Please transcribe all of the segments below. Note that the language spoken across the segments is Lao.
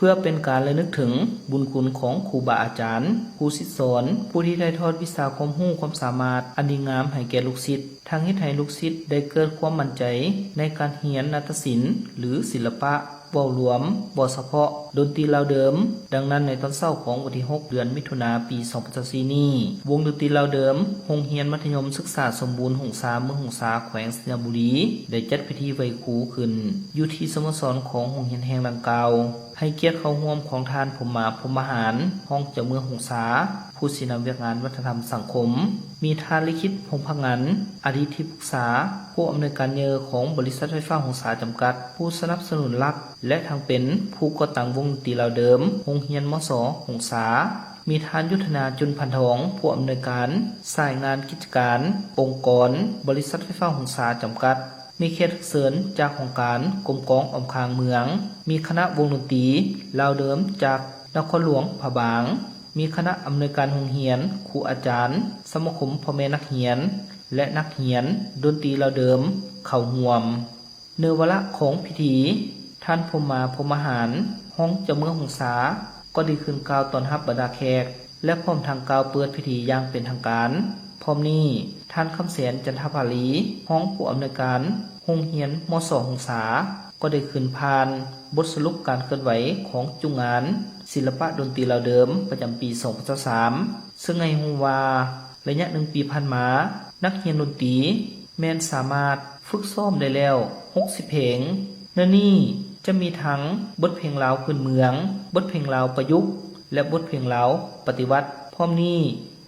ເພື່ອເປັນການລະນຶກເຖິງບຸນຄຸນຂອງຄູບາອາຈານ, ຄູສິດສອນ, ຜູ້ທີ່ຖ່າຍທອດວິຊາຄວາມຮູ້ຄວາມສາມາດອັນດີງາມໃຫ້ແກ່ລູກສິດ, ທັງເຮັດໃຫ້ລູກສິດໄດ້ເກີດຄວາມໝັ້ນໃຈໃນການຮຽນນາດຕະສິນ ຫຼື ສິລະປະ ເວົ້າລວມ, ບໍ່ສະເພາະດົນຕີລາວເດີມ. ດັ່ງນັ້ນ, ໃນຕອນເຊົ້າຂອງວັນທີຫົກ ເດືອນມິຖຸນາ ປີສອງພັນຊາວສີ່ນີ້ ວົງດົນຕີລາວເດີມ ໂຮງຮຽນມັດທະຍົມສຶກສາສົມບູນຫົງສາ ເມືອງຫົງສາ ແຂວງໄຊຍະບູລີ ໄດ້ຈັດພິທີໄຫວ້ຄູຂຶ້ນຢູ່ທີ່ສະໂມສອນຂອງໂຮງຮຽນແຫ່ງດັ່ງກ່າວ. ໃຫ້ກຽດເຂົ້າຮ່ວມຂອງທ່ານ ພົມມາ ພົມມະຫານ ຮອງເຈົ້າເມືອງຫົງສາ, ຜູ້ຊີ້ນຳວຽກງານວັດທະນະທຳສັງຄົມ, ມີທ່ານ ລິຂິດ ພົງພະງັນ ອະດີດທີ່ປຶກສາຜູ້ອຳນວຍການໃຫຍ່ຂອງບໍລິສັດໄຟຟ້າຫົງສາຈຳກັດ, ຜູ້ສະໜັບສະໜູນຫຼັກ ແລະ ທັງເປັນຜູ້ກໍ່ຕັ້ງວົງດົນຕີລາວເດີມ ໂຮງຮຽນ ມສ ຫົງສາ, ມີທ່ານ ຍຸດທະນາ ຈຸນພັນທອງ ຜູ້ອຳນວຍການສາຍງານກິດຈະການອົງກອນບໍລິສັດໄຟຟ້າຫົງສາຈຳກັດ, ມີແຂກຖືກເຊີນຈາກຫ້ອງການກົມກອງອ້ອມຂ້າງເມືອງ, ມີຄະນະວົງດົນຕີລາວເດີມຈາກນະຄອນຫຼວງພະບາງ, ມີຄະນະອຳນວຍການໂຮງຮຽນ, ຄູອາຈານ, ສະມາຄົມພໍ່ແມ່ນັກຮຽນ ແລະ ນັກຮຽນດົນຕີລາວເດີມເຂົ້າຮ່ວມ. ໃນວາລະຂອງພິທີ, ທ່ານ ພົມມາ ພົມມະຫານ ຮອງເຈົ້າເມືອງຫົງສາ ກໍໄດ້ຂຶ້ນກ່າວຕ້ອນຮັບບັນດາແຂກ ແລະ ພ້ອມທັງກ່າວເປີດພິທີຢ່າງເປັນທາງການ. ພ້ອມນີ້, ທ່ານ ຄຳແສນ ຈັນທະພາລີ ຮອງຜູ້ອຳນວຍການໂຮງຮຽນ ມສ ຫົງສາ ກໍໄດ້ຂຶ້ນຜ່ານບົດສະຫຼຸບການເຄື່ອນໄຫວຂອງຈຸງງານສິລະປະດົນຕີລາວເດີມປະຈຳປີສອງພັນຊາວສາມ ເຊິ່ງໃຫ້ຮູ້ວ່າ ໄລຍະໜຶ່ງປີຜ່ານມາ, ນັກຮຽນດົນຕີແມ່ນສາມາດຝຶກຊ້ອມໄດ້ແລ້ວຫົກສິບເພງ. ໃນນີ້ຈະມີທັງບົດເພງລາວພື້ນເມືອງ, ບົດເພງລາວປະຍຸກ ແລະ ບົດເພງລາວປະຕິວັດ. ພ້ອມນີ້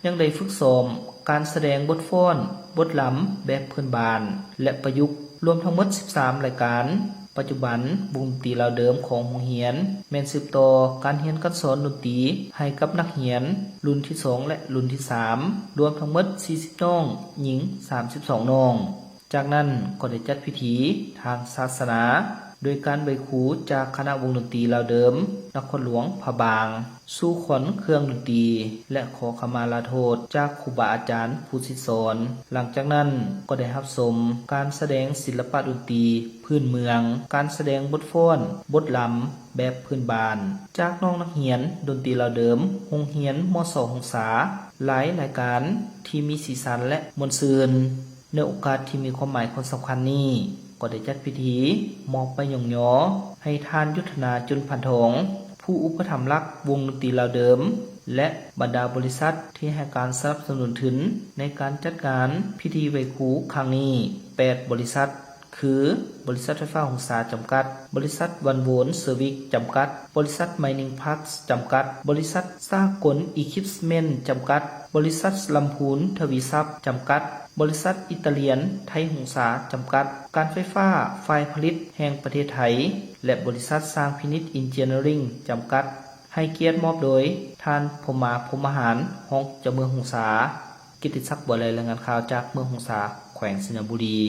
ຍັງໄດ້ຝຶກຊ້ອມການສະແດງບົດຟ້ອນ, ບົດລຳແບບພື້ນບ້ານ ແລະ ປະຍຸກ ລວມທັງໝົດສິບສາມລາຍການ. ປັດຈຸບັນ ວົງດົນຕີລາວເດີມຂອງໂຮງຮຽນແມ່ນສືບຕໍ່ການຮຽນການສອນດົນຕີໃຫ້ກັບນັກຮຽນລຸ້ນທີສອງ ແລະ ລຸ້ນທີສາມ ລວມທັງໝົດສີ່ສິບນ້ອງ, ຍິງສາມສິບສອງນ້ອງ. ຈາກນັ້ນກໍໄດ້ຈັດພິທີທາງສາສະໜາ ໂດຍການໄຫວ້ຄູຈາກຄະນະວົງດົນຕີລາວເດີມນະຄອນຫຼວງພະບາງ, ສູ່ຂວັນເຄື່ອງດົນຕີ ແລະ ຂໍຂະມາລາໂທດຈາກຄູບາອາຈານຜູ້ສິດສອນ. ຫຼັງຈາກນັ້ນກໍໄດ້ຮັບຊົມການສະແດງສິລະປະດົນຕີພື້ນເມືອງ, ການສະແດງບົດຟ້ອນ, ບົດລຳແບບພື້ນບ້ານ ຈາກນ້ອງນັກຮຽນດົນຕີລາວເດີມໂຮງຮຽນ ມສ ຫົງສາ ຫຼາຍລາຍການທີ່ມີສີສັນ ແລະ ມ່ວນຊື່ນ. ໃນໂອກາດທີ່ມີຄວາມໝາຍຄວາມສຳຄັນນີ້, ກໍໄດ້ຈັດພິທີມອບໃບຍ້ອງຍໍໃຫ້ທ່ານ ຍຸດທະນາ ຈຸນພັນທອງ ຜູ້ອຸປະຖຳຫຼັກວົງດົນຕີລາວເດີມ ແລະ ບັນດາບໍລິສັດທີ່ໃຫ້ການສະໜັບສະໜູນທຶນໃນການຈັດງານພິທີໄຫວ້ຄູຄັ້ງນີ້ ແປດບໍລິສັດ ຄື ບໍລິສັດໄຟຟ້າຫົງສາຈຳກັດ, ບໍລິສັດວັນໂວນເຊີວິສຈຳກັດ, ບໍລິສັດໄມນິງພາສຈຳກັດ, ບໍລິສັດສາກົນອີຄລິບເມັນຈຳກັດ, ບໍລິສັດລຳພູນທະວີຊັບຈຳກັດ, ບໍລິສັດອິຕາລຽນໄທຫົງສາຈຳກັດ, ການໄຟຟ້າຝ່າຍຜະລິດແຫ່ງປະເທດໄທ ແລະ ບໍລິສັດຊ່າງພິນິດອິນຈິເນີຣິງຈຳກັດ. ໃຫ້ກຽດມອບໂດຍທ່ານ ພົມມາ ພົມມະຫານ ຮອງເຈົ້າເມືອງຫົງສາ. ກິດຕິສັກ ບົວໄລ ລາຍງານຂ່າວຈາກເມືອງຫົງສາ ແຂວງໄຊຍະບູລີ.